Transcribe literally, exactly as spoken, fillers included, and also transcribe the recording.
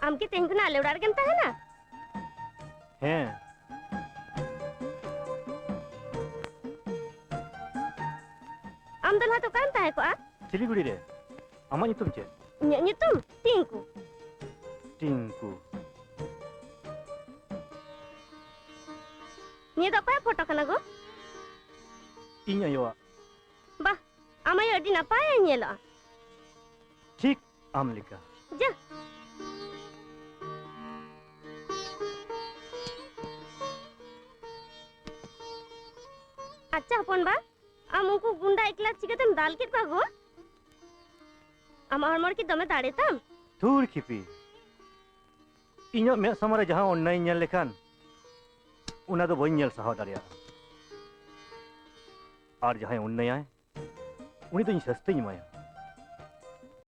ᱟᱢ ᱠᱤ ᱛᱮᱦᱮᱧ ᱠᱷᱚᱱᱟᱜ ᱟᱞᱮ ᱚᱲᱟᱜ ᱨᱮᱜᱮᱢ ᱛᱟᱦᱮᱱᱟ? ᱦᱮᱸ᱾ ᱟᱢ ᱫᱚ ᱞᱟᱦᱟᱛᱮ ᱚᱠᱟᱨᱮᱢ ᱛᱟᱦᱮᱸ ᱠᱚᱜᱼᱟ? ᱥᱤᱞᱤᱜᱩᱲᱤ ᱨᱮ᱾ ᱟᱢᱟᱜ ᱧᱩᱛᱩᱢ ᱪᱮᱫ? ᱤᱧᱟᱹᱜ ᱧᱩᱛᱩᱢ ᱴᱤᱝᱠᱩ᱾ ᱴᱤᱝᱠᱩ᱾ ᱱᱤᱭᱟᱹ ᱫᱚ ᱚᱠᱚᱭᱟᱜ ᱯᱷᱳᱴᱳ ᱠᱟᱱᱟ ᱜᱳ? ᱤᱧ ᱟᱭᱳᱣᱟᱜ᱾ ᱵᱟᱦ, ᱟᱢ ᱟᱭᱳ ᱟᱹᱰᱤ ᱱᱟᱯᱟᱭᱮ ᱧᱮᱞᱚᱜᱼᱟ᱾ ᱴᱷᱤᱠ ᱟᱢ ᱞᱮᱠᱟ᱾ ᱡᱟ᱾ ᱟᱪᱪᱷᱟ ᱦᱚᱯᱚᱱ ᱵᱟ, ᱟᱢ ᱩᱱᱠᱩ ᱜᱩᱱᱰᱟ ᱮᱠᱞᱟ ᱪᱤᱠᱟᱹᱛᱮᱢ ᱫᱟᱞ ᱠᱮᱫ ᱠᱚᱣᱟ ᱜᱳ? ᱟᱢᱟᱜ ᱦᱚᱲᱢᱚ ᱨᱮᱠᱤ ᱫᱚᱢᱮ ᱫᱟᱲᱮ ᱛᱟᱢ? ᱛᱷᱩᱨ ᱠᱷᱤᱯᱤ, ᱤᱧᱟᱹᱜ ᱢᱮᱫ ᱥᱟᱢᱟᱝ ᱨᱮ ᱡᱟᱦᱟᱸ ᱚᱱᱱᱟᱭᱤᱧ ᱧᱮᱞ ᱞᱮᱠᱷᱟᱱ, ᱚᱱᱟ ᱫᱚ ᱵᱟᱹᱧ ᱧᱮᱞ ᱥᱟᱦᱟᱣ ᱫᱟᱲᱮᱭᱟᱜᱼᱟ᱾ ᱟᱨ ᱡᱟᱦᱟᱸᱭ ᱚᱱᱱᱟᱭᱟᱭ, ᱩᱱᱤ ᱫᱚ ᱤᱧ ᱥᱟᱹᱥᱛᱤᱧ ᱮᱢᱟᱭᱟ᱾